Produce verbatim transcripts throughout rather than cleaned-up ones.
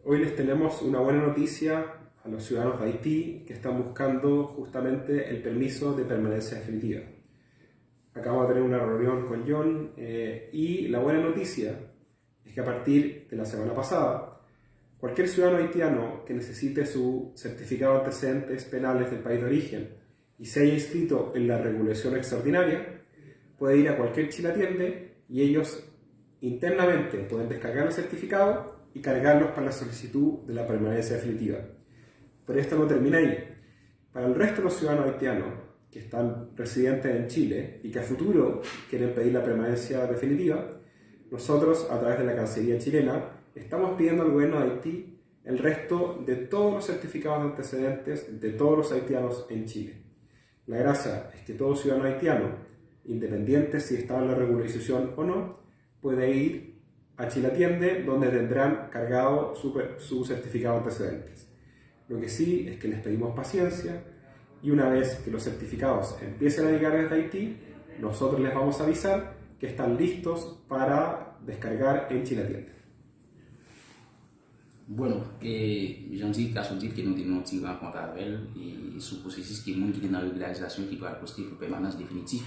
Hoy les tenemos una buena noticia a los ciudadanos de Haití que están buscando justamente el permiso de permanencia definitiva. Acabamos de tener una reunión con John eh, y la buena noticia es que a partir de la semana pasada, cualquier ciudadano haitiano que necesite su certificado de antecedentes penales del país de origen y se haya inscrito en la regulación extraordinaria, puede ir a cualquier Chile Atiende y ellos internamente pueden descargar el certificado y cargarlos para la solicitud de la permanencia definitiva. Pero esto no termina ahí. Para el resto de los ciudadanos haitianos que están residentes en Chile y que a futuro quieren pedir la permanencia definitiva, nosotros, a través de la Cancillería chilena, estamos pidiendo al gobierno de Haití el resto de todos los certificados de antecedentes de todos los haitianos en Chile. La gracia es que todo ciudadano haitiano, independiente si está en la regularización o no, puede ir a Chile Atiende, donde tendrán cargado su, su certificado de antecedentes. Lo que sí es que les pedimos paciencia y una vez que los certificados empiecen a llegar desde Haití, nosotros les vamos a avisar que están listos para descargar en Chile Atiende. Bueno, e, jan direkta sot di l ke nou te gen yon ti rankont avè l e sou pwosesis ke moun ki te nan regilarizasyon ki pral poste pou pèmanans definitif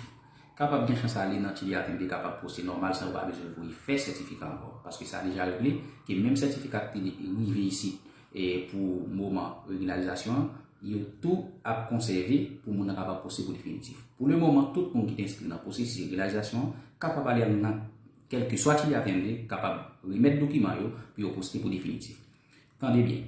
kapab gen chans ale nan Chile Atiende kapab poste nòmal san yo pa bezwen voye fè sètifika ankò. Paske sa deja regle ke menm sètifika ki te rive isit e pou moman regilarizasyon an, yo tou ap konsève pou moun nan kapab poste pou definitif. Pou le moman, tout moun ki te enskri nan pwosesis regilarizasyon an kapab ale nan kèlkeswa Chile Atiende kapab remèt dokiman yo pou yo poste pou definitif. Tande byen,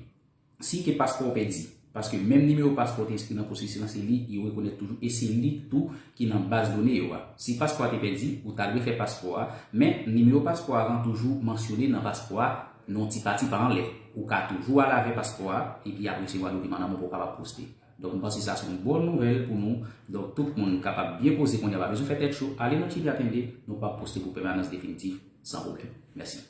si ke paspò w pèdi, paske menm nimewo paspò w te enskri nan pwosesis lan, se li yo rekonèt toujou e se li tou ki nan baz done yo a. Si paspò a te pèdi, ou ta dwe fè paspò a, men nimewo paspò a lan toujou mansyone nan paspò a, non ti pati pa anlè. Ou ka toujou al avè paspò a, epi ap resevwa dokiman nan men w pou w kapab poste. Donk, m panse sa se yon bon nouvèl pou nou. Donk, tout moun kapab byen poze kounye a, pa bezwen fè tèt cho, ale nan Chile Atiende, nou pap poste pou pèmanans definitif san pwoblèm. Mèsi.